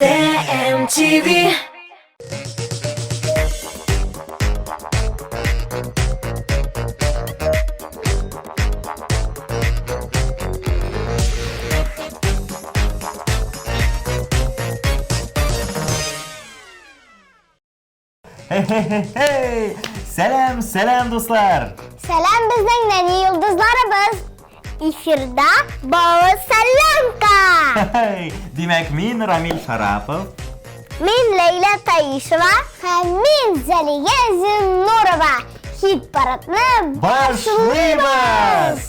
TMTV. Хе-хе-хе-хей! Сәлам, сәлам, дуслар! Сәлам безнең нәни йолдызларыбыз! Эфирда Баллы Солянка! Хе-хей! Димәк, мин Рамил Шарапов. Мин Ләйлә Таишева һәм мин Зәлия Зиннурова. Хит-парадны башлыйбыз!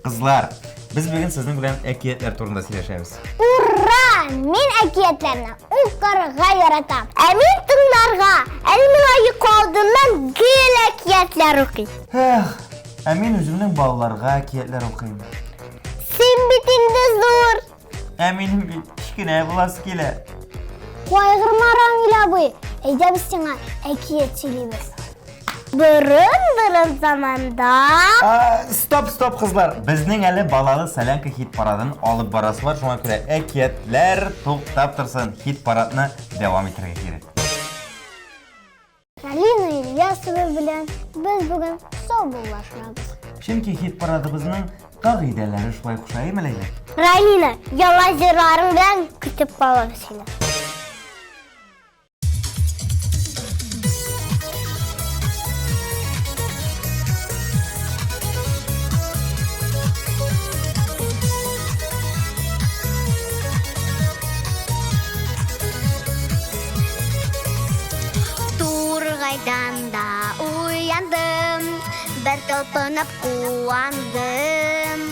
Кызлар, без бүген сезнең белән әкиятләр турында сөйләшәбез. Ура! Мин әкиятләрне укырга яратам. Ә мин тыңларга. Әле миңа йокы алдыннан гел әкиятләр укый. Эх, ә мин үземнең балаларга әкиятләр укыйм. Син бит инде зур. Ә минем бит кечкенә буласы килә. Кайгырма, Рамил абый. Әйдә без сиңа әкият сөйлибез. Борын-борын заманда... Стоп, стоп, кызлар. Безнең әле балалы солянка хит-парадын алып барасы бар, шуңа күрә әкиятләр туктап торсын. Хит-парадны дәвам итәргә кирәк. Ралина Ильясова белән без бүген саубуллашабыз. Чөнки хит-парадыбызның кагыйдәләре шулай куша, әйме, Ләйлә? Ралина, яңа җырларың белән көтеп калабыз сине. Тургайдан да уяндым, бер талпынып куандым.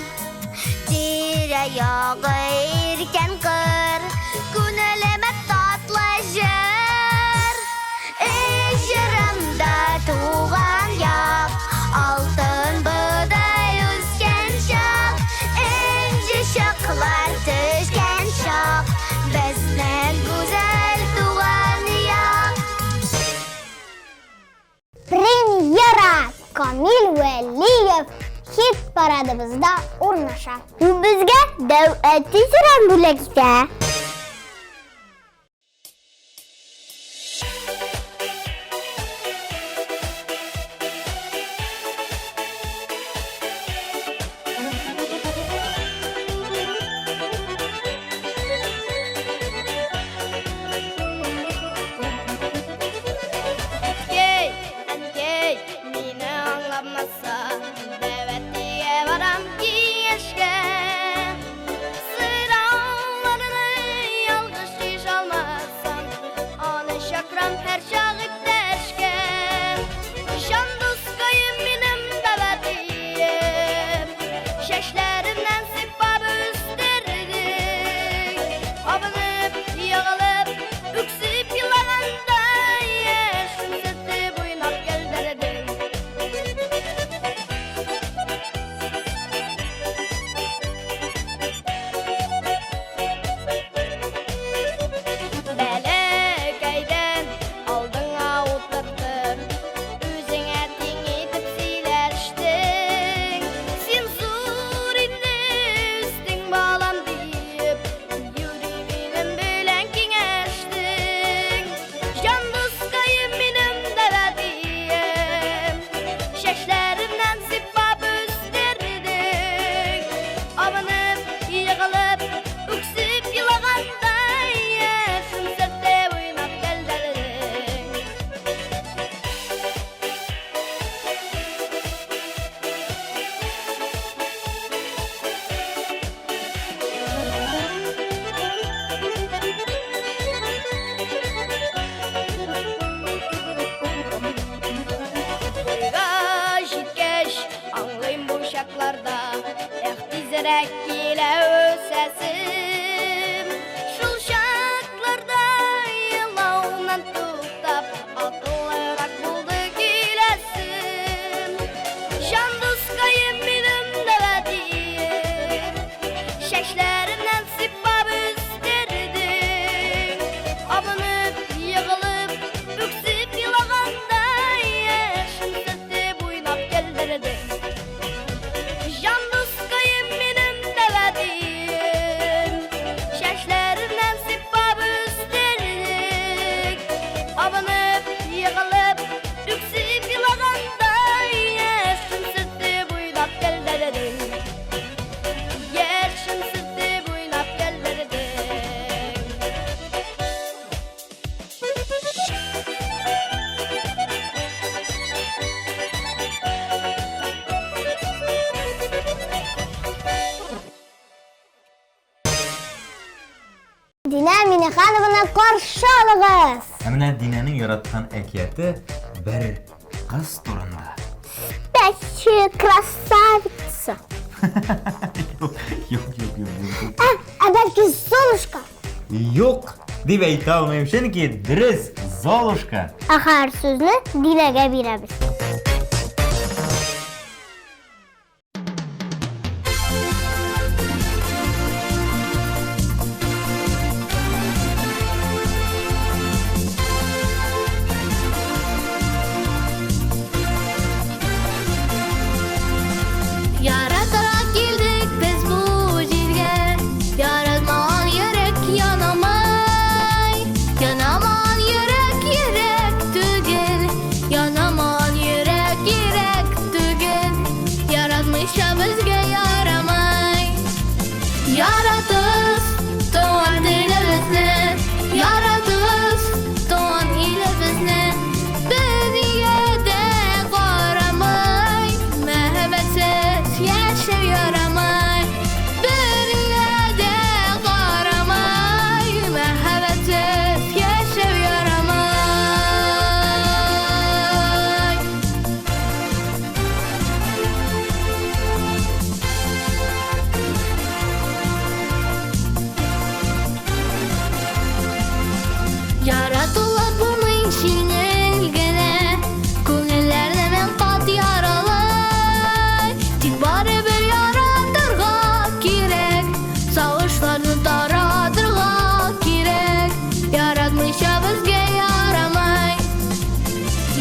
Тирә-ягы иркен кыр, күңелемә татлы җыр. Эй, җырымда туган як, алтын бодай үскән чак, энҗе чаклар төшкән чак, безнең гүзәл туган як. Премьера! Камил Вәлиев хит-парадыбызда урнаша. Ул безгә дәү әти җырын бүләк итә. Әткәй, әнкәй, мине аңламаса, Дәвәтигә барам киңәшкә. Сорауларны Миңнеханованы каршы алыгыз! Ә менә Динәнең яраткан әкияте бер кыз турында. Спящая красавица. Юк, юк, юк, юк, юк. Ә, ә бәлки Золушка? Юк, дип әйтә алмыйм, чөнки дөрес Золушка. Ә хәзер сүзне Динәгә бирәбез. Яратырга килдек без бу җиргә, Яратмаган йөрәк янамай. Янамаган йөрәк йөрәк түгел, Янамаган йөрәк йөрәк түгел. Яратмыйча безгә ярамай. Яратыгыз туган телебезне, Яратыгыз туган илебезне. Безгә дә карамай, Мәхәббәтсез яшәү ярамай. Безгә дә карамай, Мәхәббәтсез яшәү ярамай. Яратулар булмый җиңел генә, Күңелләрне мең кат яралый. Тик барыбер яратырга кирәк, Сагышларны таратырга кирәк. Яратмыйча безгә ярамай.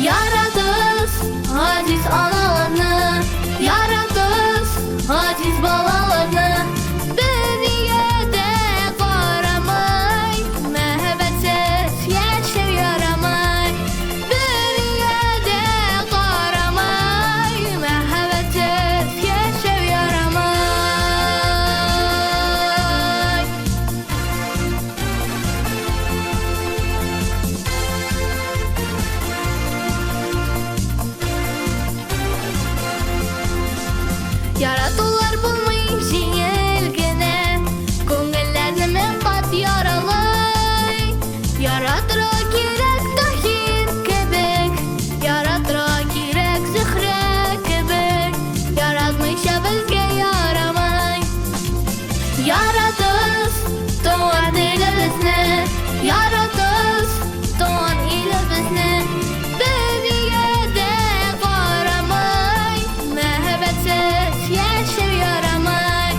Яратыгыз газиз аналарны, Яратыгыз газиз балаларны. Бернигә дә карамай, Мәхәббәтсез яшәү ярамай. Бернигә дә карамай, Мәхәббәтсез яшәү ярамай. Яратулар булмый җиңел генә, Күңелләрне мең кат яралый. Яратырга кирәк Таһир кебек, Яратырга кирәк Зөһрә кебек. Яратмыйча безгә ярамай. Яратыгыз туган телебезне, Яратыгыз туган илебезне. Бернигә дә карамай, Мәхәббәтсез яшәү ярамай.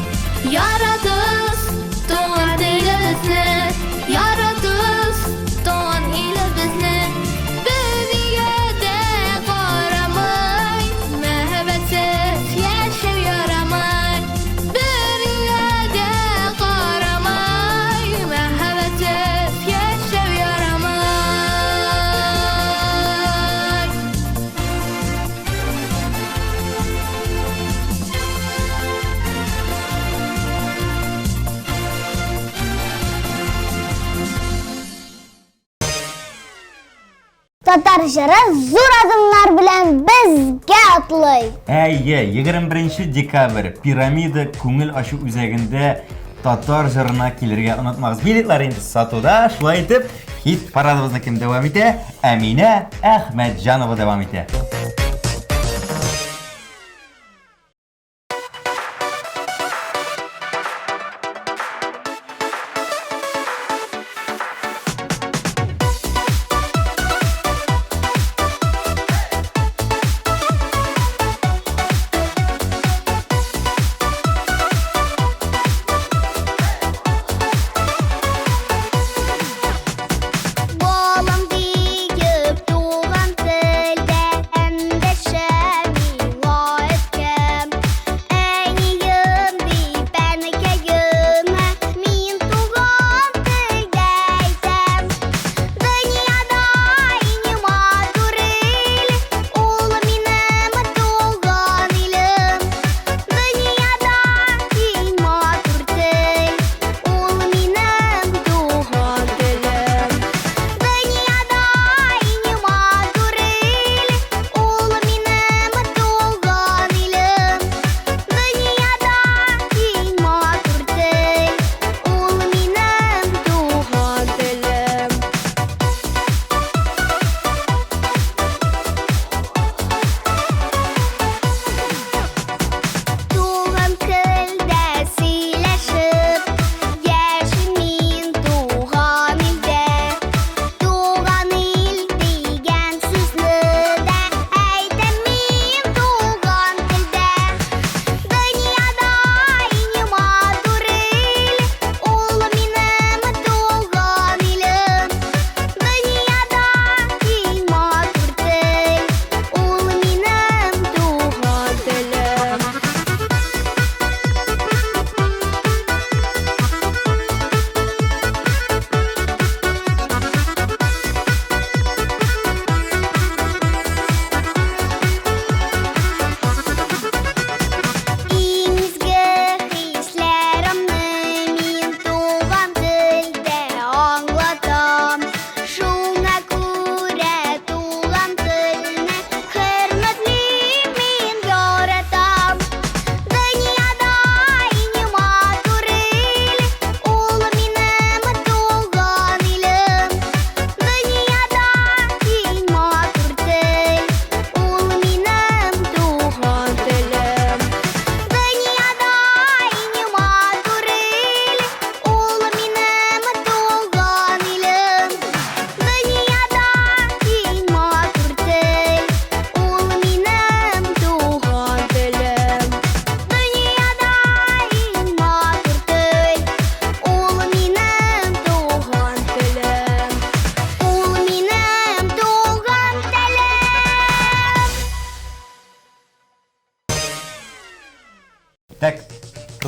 Яратыгыз туган телебезне, Яратыгыз туган илебезне. Бернигә дә карамай, Мәхәббәтсез яшәү ярамай. Бернигә дә карамай, Мәхәббәтсез яшәү ярамай. Татар җыры зур адымнар белән безгә атлый. Әйе, 21 декабрь Пирамида күңел ачу үзәгендә татар җырына килергә онытмагыз. Билетлар инде сатуда. Шулай итеп, хит парадыбызны кем дәвам итә? Әминә Әхмәтҗанова дәвам итә. Балам диеп туган телдән.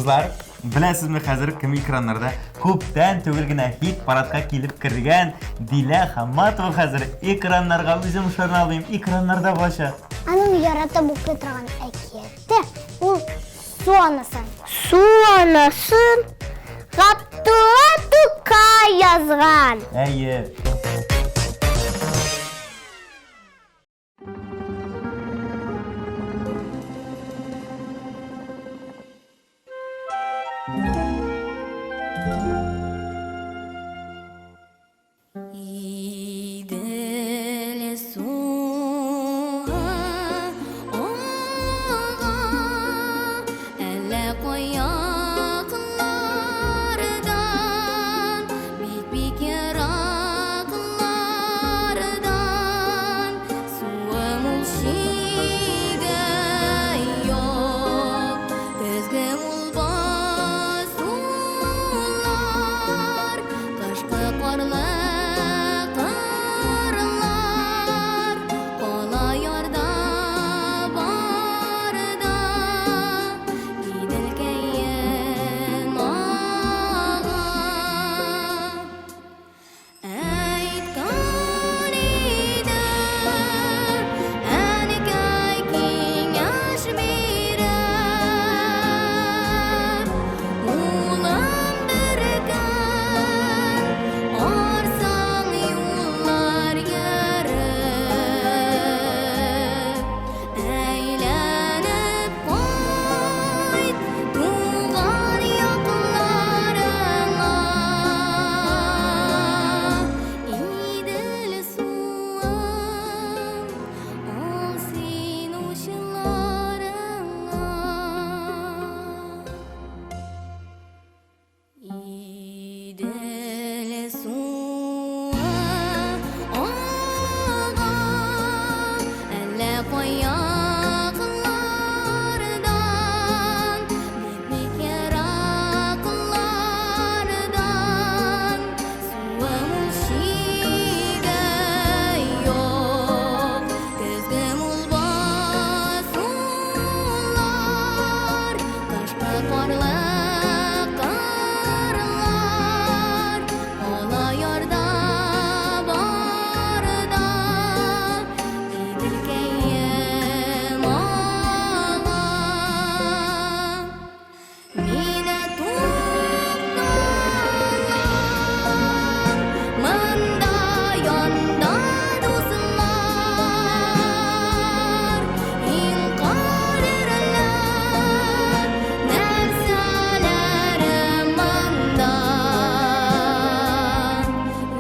Кызлар, беләсезме хәзер кем экраннарда? Күптән түгел генә хит парадка килеп кергән Дилә Хамматова хәзер экраннарга үзем ышана алмыйм, экраннарда булачак. Аның яратып укый торган әкияте ул Су анасы. Су анасын Габдулла Тукай язган. Әйе. Идел суы ага, әллә каяклардан, бик-бик ераклардан, суы мул чиге юк, көзге мул басулар, кышкы карлы кырлар, кала ярда барда, Иделкәем ага. Әйткән иде, әнкәй киңәш биреп, Улым, бер көн арсаң юллар йөреп, Әйләнеп кайт туган якларыңа. Идел суын ал син учларыңа. Идел суы ага, әллә каяклардан, бик-бик ераклардан, суы мул чиге юк, көзге мул басулар, кышкы карлы кырлар, ала ярда барда, Иделкәем ага. Мине туктала, монда янда дуслар, иң кадерле нәрсәләрем монда.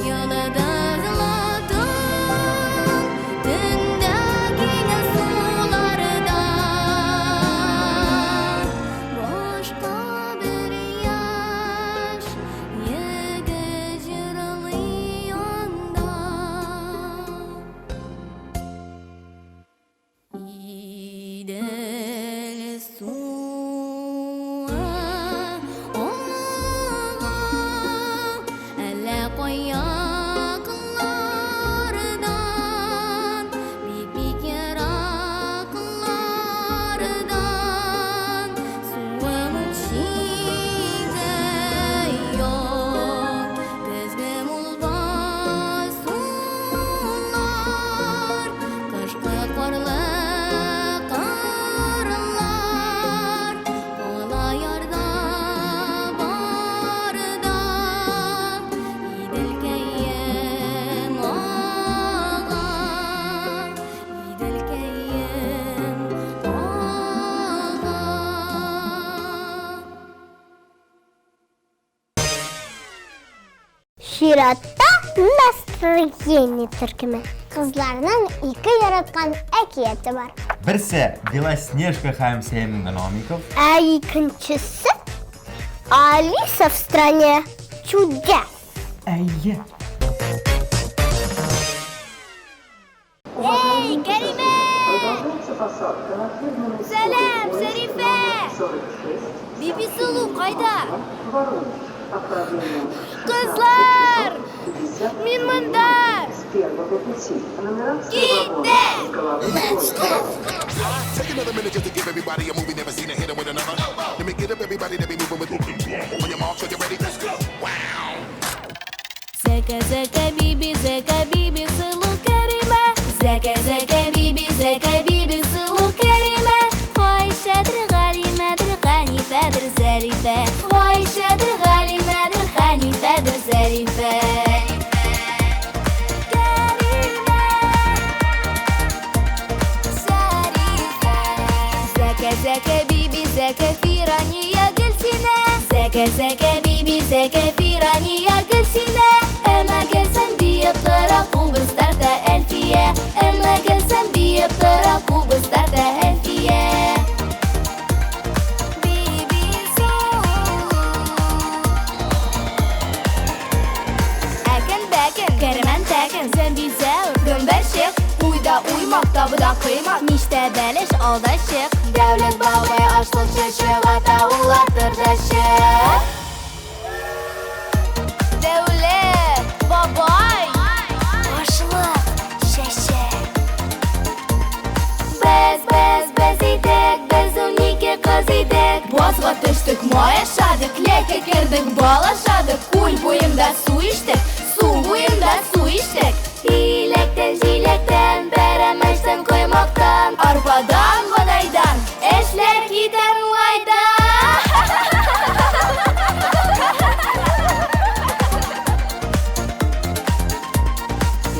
Йолдызлы төн, төндә киң суларда, башка бер яшь егет җырлый анда. Идел суы ага, әллә каяклардан, бик-бик ераклардан, суы мул чиге юк, көзге мул басулар, кышкы карлы кырлар, кала ярда барда, Иделкәем ага, Иделкәем ага. Чиратта Настроение төркеме. Кызларның ике яраткан әкияте бар. Берсе Белоснежка һәм Семь гномиков. Ә икенчесе Алиса в стране чудес. Әйе. Эй, Кәримә! Сәлам, Шәрифә! Бибисылу кайда? Кызлар! Мин монда! Китте! Take another minute just to give everybody a movie never seen a hit with another. Let me get up. Зәкә, зәкә, биби, зәкә, биби, сылу Кәримә. Зәкә, зәкә, биби, зәкә, биби, сылу Кәримә. Гайшәдер, Галимәдер, Хәнифәдер, Зәрифә. Гайшәдер, Галимәдер, Хәнифәдер, Зәрифә. Кәримә. Зәрифә. Зәкә, зәкә, биби, зәкә, Фирания, Гөлсинә. Зәкә, зәкә, биби, зәкә, Фирания, Гөлсинә. Әмма гелсән биеп тора кубыз тарта Әлфия. Әмма гелсән биеп тора кубыз тарта Әлфия. Биби су. Әкін бәкін, кәрмән тәкін, зәмбизәл, гөмбәчек, Уйда уймак, табыда кыймак, миштә бәлеш, алда чык. Дәүләт бабай ашлык чәчәк ата, улатыр да чык. Дәүләт бабай ашлык чәчәк. Без, без, без идек, без 12 кыз идек. Базга төштек, май ашадык, ләке кердек, бал ашадык, күл буенда су иштек, су буенда су иштек. Иләктән, җиләктән, пәрәмәчтән, коймактан, арпадан, бодайдан, эшләр китәр уңайдан.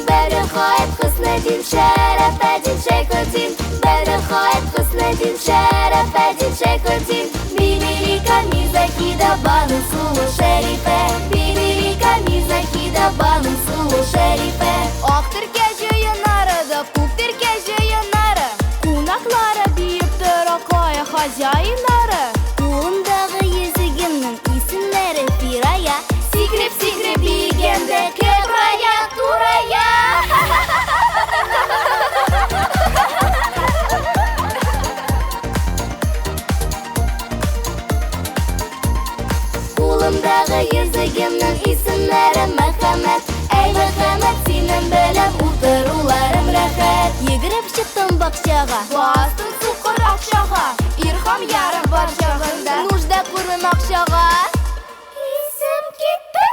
Бәрехайт Хөснетдин, Шәрәфетдин, Шәйхетдин. Бәрехайт Хөснетдин, Шәрәфетдин, Шәйхетдин. Бибирика Мирзахида Бану Сулу Шәрифә. Бибирика Мирзахида Бану Сулу Шәрифә. Ак теркә җыеннары да, күк теркә җыеннары. Кунаклары биеп тора, кая хозяиннары. Кулымдагы йөзегемнең исемнәре Фирая. Сикереп-сикереп биегәндә кебрая турая. Кулымдагы йөзегемнең исемнәре Мөхәммәт. Әй, Мөхәммәт, синең белән утыруларым рәхәт. Йөгереп чыктым бакчага, бастым сукыр акчага. Ирхам ярым бар чагында, нужда күрмим акчага. Исем китте.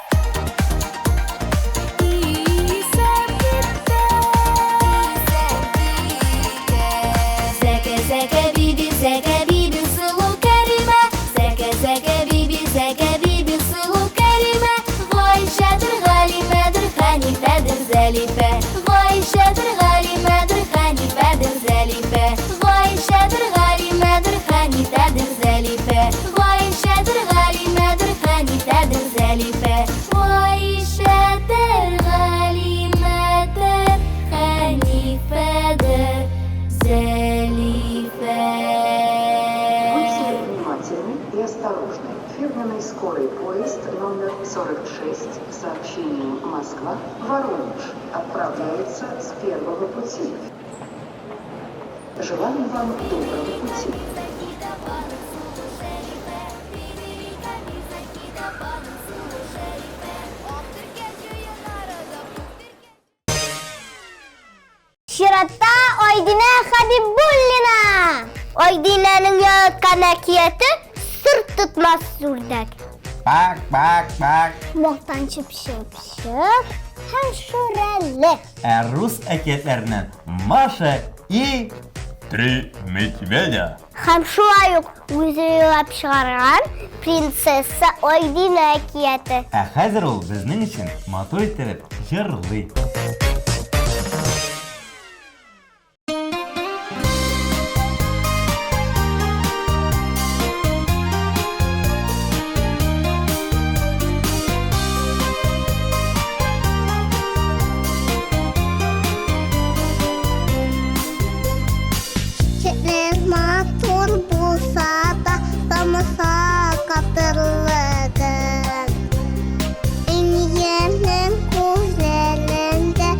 Исем китте. Зәкә, зәкә, биби, зәкә, биби, сылу Кәримә. Зәкә, зәкә, биби, зәкә, биби, сылу Кәримә. Гайшәдер, Галимәдер, Хәнифәдер, Зәлифә. Гайшәдер, Галимәдер, Хәнифәдер, Зәлифә. Гайшәдер, Галимәдер, Хәнифәдер, Зәлифә. Гайшәдер, Галимәдер, Хәнифәдер, Зәлифә. Гайшәдер, Галимәдер, Хәнифәдер, Зәлифә. Будьте внимательны и осторожны. Фирменный скорый поезд номер 46 с сообщением Москва-Воронеж отправляется с первого пути. Желаем вам доброго пути. Чиратта Айдинә Хәбибуллина. Айдинәнең яраткан әкияте Сыр тотмас үрдәк. Бак, бак, бак. Мактанчык чыпчык һәм Шүрәле. Ә рус әкиятләреннән Маша и Три медведя. Һәм шулай ук үзе уйлап чыгарган Принцесса Айдинә әкияте. Ә хәзер ул безнең өчен матур иттереп җырлый. Чәчәкләр матур булса да, тамырса катырлыгын. Энҗенең күзләрендә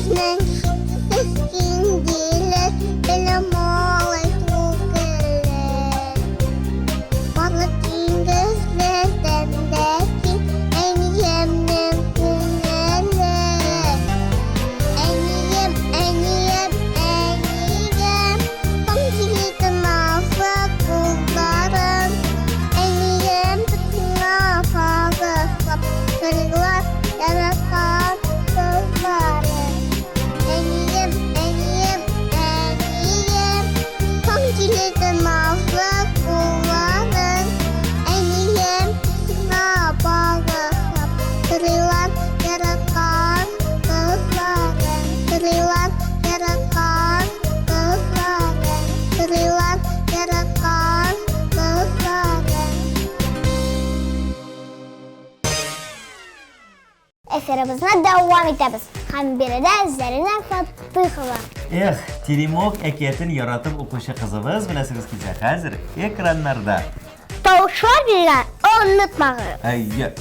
Безнең өстен диләр, белем алай түгел. Барлык диңгезләрдән дә киң әниемнең күңеле. Әнием, әнием, әнием, таң җиле назлы кулларың. Әнием сиңа багышлап, җырлар яраткан кызларым. Әнием, әнием, әнием, таң җиле назлы кулларың. Әнием сиңа багышлап, җырлар яраткан кызларым. Җырлар яраткан кызларым. Җырлар яраткан кызларым. Эфирыбызны дәвам итәбез. Һәм биредә Зәринә Фатыхова. Эх, Теремок әкиятен яратып укучы кызыбыз, беләсегез килсә, хәзер экраннарда. Тавышлар биргән онытмагыз. Әйе.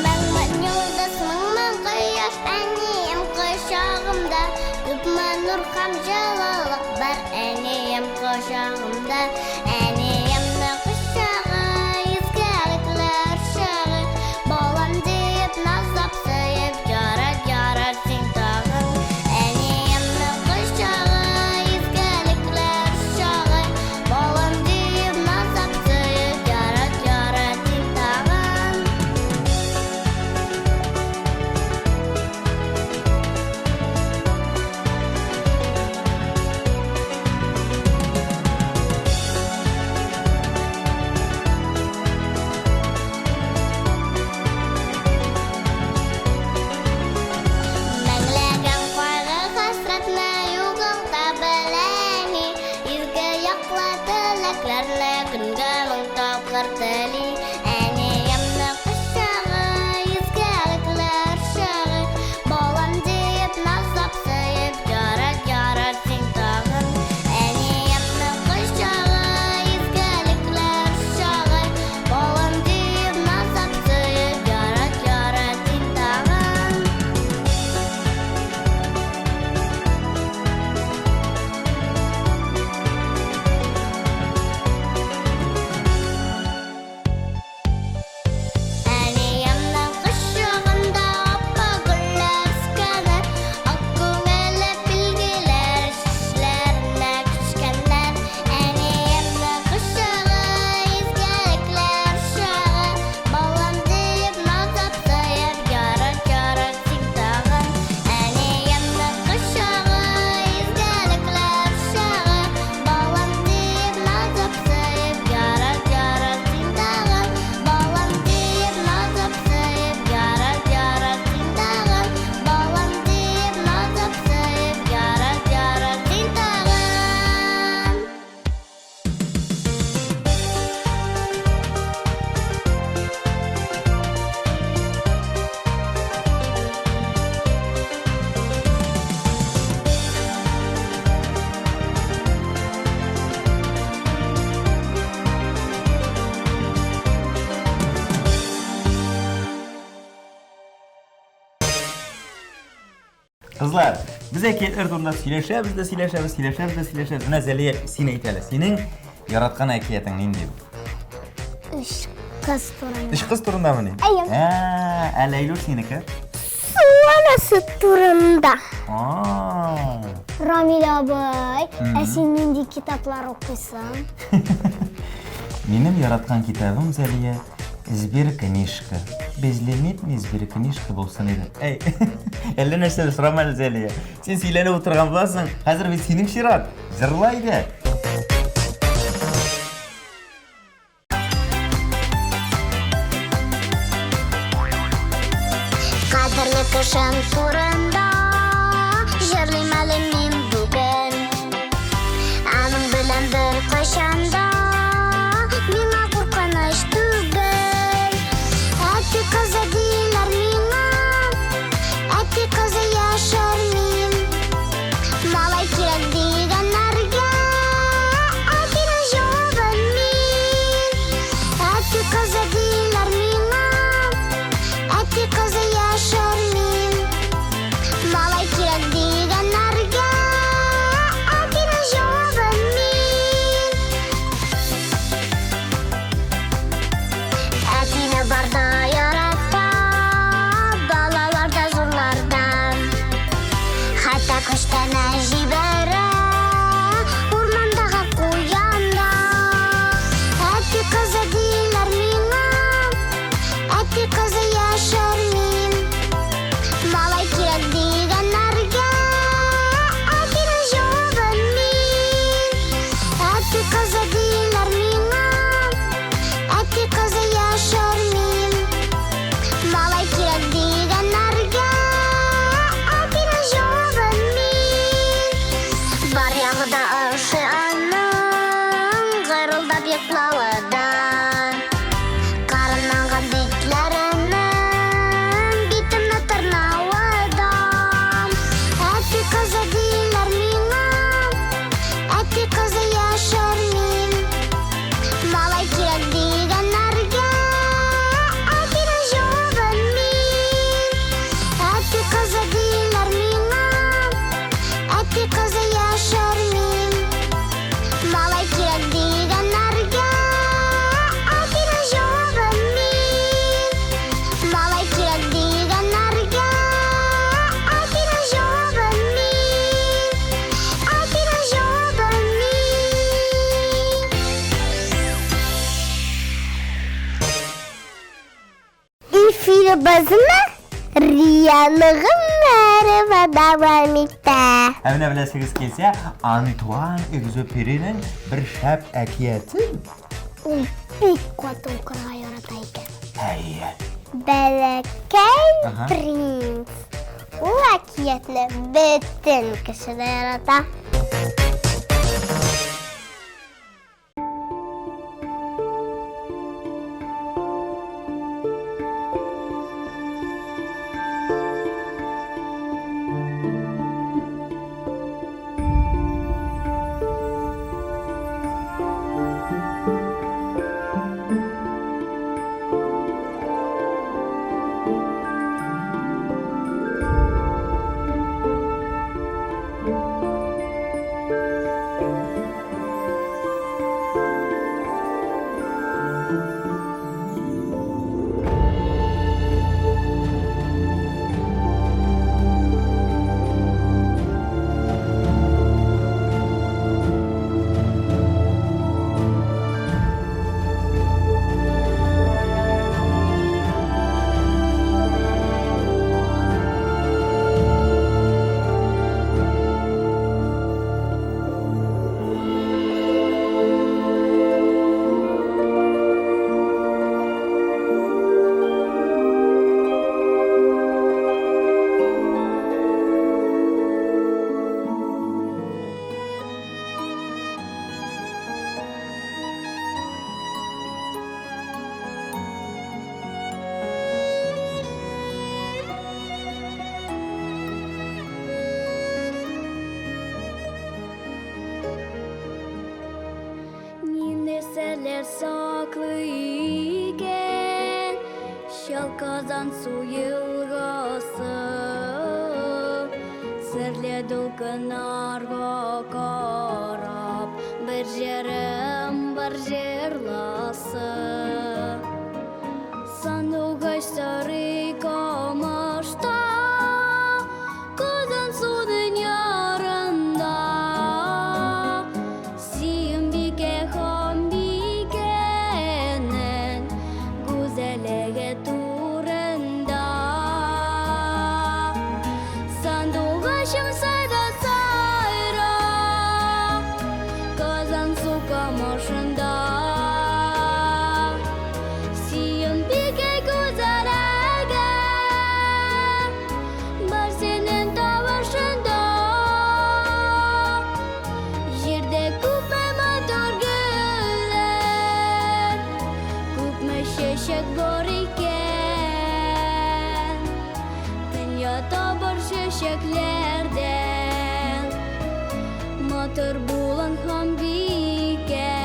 Мең-мең йолдыз, мең-мең кояш, әнием кочагымда. Күпме нур һәм җылылык бар әнием кочагымда. Әниемнең кочагы, изгелекләр чагы. Балам диеп назлап сөеп, ярат, ярат син тагын. Әниемнең кочагы, изгелекләр чагы. Балам диеп назлап сөеп, ярат, ярат син тагын. Меңләгән кайгы хәсрәтне югалта беләни, Изге яклы теләкләрне көнгә мең тапкыр тели. Әниемне кочагы, изгелекләр чагы, Балам диеп назлап сөеп, ярат, ярат син тагын. Әниемне кочагы, изгелекләр чагы, Балам диеп назлап сөеп, ярат, ярат син тагын. Әниемнең кочагында ап-ак гөлләр үскәннәр, Ак күңелле билгеләр чәчләренә күчкәннәр. Әниемнең кочагы, изгелекләр чагы, Балам диеп назлап сөеп, ярат, ярат син тагын. Әниемнең кочагы, изгелекләр чагы, Балам диеп назлап сөеп, ярат, ярат син тагын. Балам диеп назлап сөеп, ярат, ярат син тагын. Балам диеп назлап сөеп, ярат, ярат син тагын. Кызлар, без әкиятләр турында сөйләшәбез дә сөйләшәбез, сөйләшәбез дә сөйләшәбез. Менә Зәлия, син әйт әле, синең яраткан әкиятең нинди? Өч кыз турында. Өч кыз турындамыни? Әйе. Ә, ә Ләйлүш синеке? Су анасы турында. А. Рамил абый, ә син нинди китаплар укыйсың? Минем яраткан китабым, Зәлия, Сберкнижка. Безлимитный сберкнижка булсын иде. Әй, әллә нәрсә дә сорама әле, Зәлия. Син сөйләнеп утырган буласың. Хәзер бит синең чират. Җырла әйдә. Кадерле кешем турында. Парадыбызны Риана Гомәрова дәвам итә. Ә менә беләсегез килсә, Антуан Экзюпериның бер шәп әкияте. Ул бик каты укырга ярата икән. Әйе. Бәләкәй Ага. принц. Ул әкиятне бөтен кеше дә ярата. Нинди серләр саклый икән Чал Казансу елгасы. Серле дулкыннарга карап, бер җырым бар җырласы. Сандугач сарый камышта, Казансуның ярында. Сөембикә ханбикәнең гүзәллеге турында. Сандугачым сайда сайра, Казансу камышында. Сөембикә гүзәллеге бар синең тавышында. Җирдә күпме матур гөлләр, күпме чәчәк бар икән. Дөнья табыр чәчәкләрдән, матур булган ханбикә.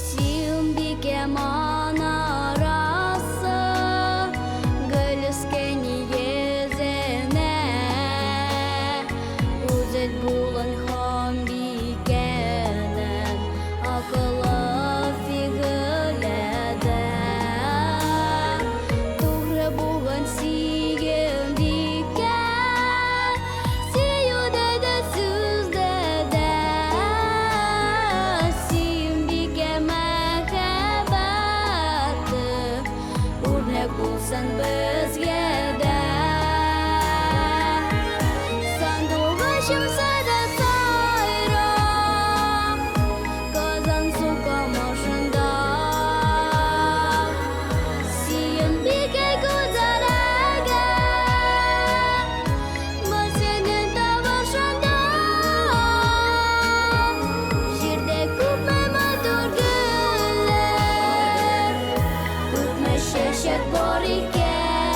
Сөембикә манарасы, гөл үскән нигезенә. Гүзәл булган ханбикәнең акылы фигыле дә. Тугры булган Сөембикә, сөюдә дә, сүздә дә. Сөембикә мәхәббәте үрнәк булсын безгә дә. Сандугачым сайда сайра, Казансу камышында. Сөембикә гүзәллеге бар синең тавышында. Җирдә күпме матур гөлләр, күпме чәчәк бар икән.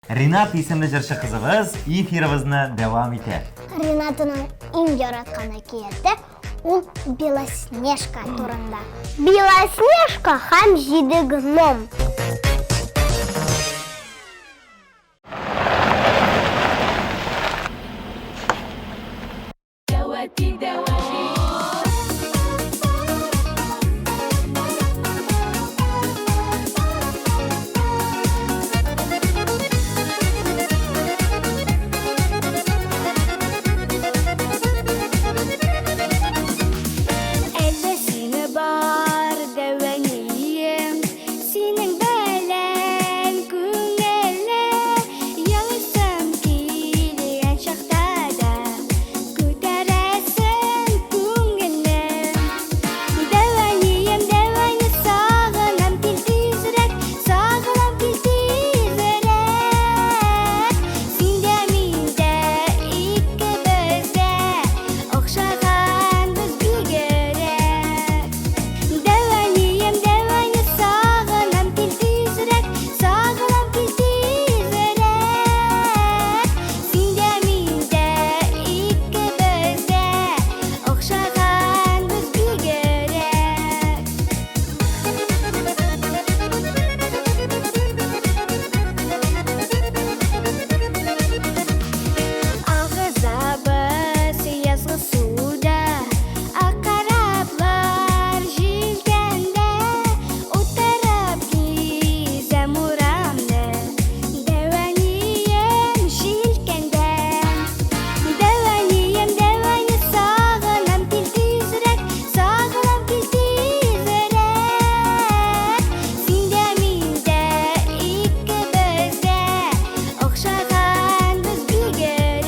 Ринат исемле җырчы кызыбыз эфирыбызны дәвам итә. Ринатының иң яраткан әкияте ул Белоснежка турында. Белоснежка һәм җиде гном. Әллә сине бар дәвәнием, синең белән күңелле, елыйсым килгән чакта да күтәрәсең күңелне. Дәвәнием, дәвәни, сагынам, кил тизрәк, сагынам, кил тизрәк. Син дә, мин дә, икебез дә охшаганбыз бигрәк. Дәвәнием, дәвәни, сагынам, кил тизрәк, сагынам, кил тизрәк. Син дә, мин дә, икебез дә охшаганбыз бигрәк. Агызабыз язгы суда, ак кораблар җилкәндә, утырып гизәм урамны, дәвәнием җилкәндә. Дәвәнием, дәвәни, сагынам, кил тизрәк, сагынам, кил тизрәк. Син дә, мин дә, икебез дә охшаганбыз бигрәк.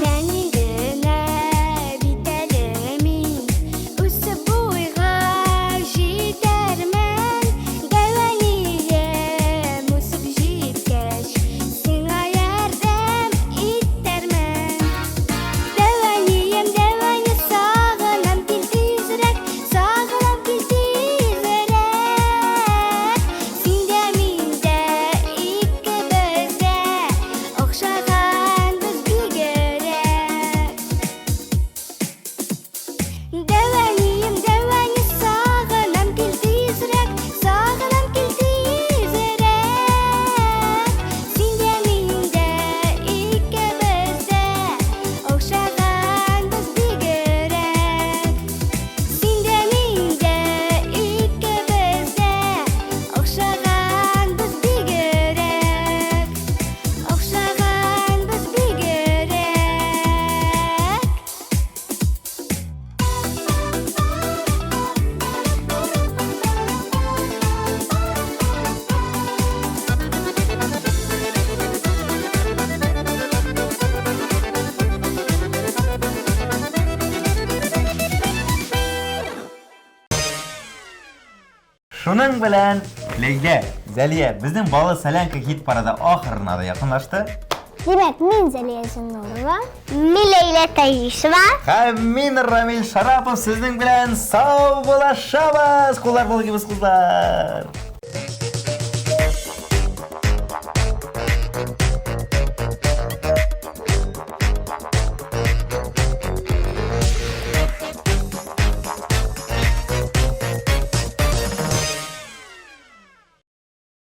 Нәни генә бит әле мин, үсеп буйга җитәрмен. Дәвәнием үсеп җиткәч, сиңа ярдәм итәрмен. Дәвәнием, дәвәни, сагынам, кил тизрәк, сагынам, кил тизрәк. Син дә, мин дә, икебез дә охшаганбыз бигрәк. Дәвәнием, дәвәни, сагынам, кил тизрәк, сагынам, кил тизрәк. Син дә, мин дә, икебез дә охшаганбыз бигрәк. Син дә, мин дә, икебез дә охшаганбыз бигрәк. Охшаганбыз бигрәк. Шуның белән Ләйлә, Зәлия, безнең балы солянка хит парады ахырына да якынлашты. Димәк, мин Зәлия Зиннурова, мин Ләйлә Таишева. Һәм мин Рамил Шарапов сезнең белән сау булашабыз. Куллар булгыбыз, кызлар.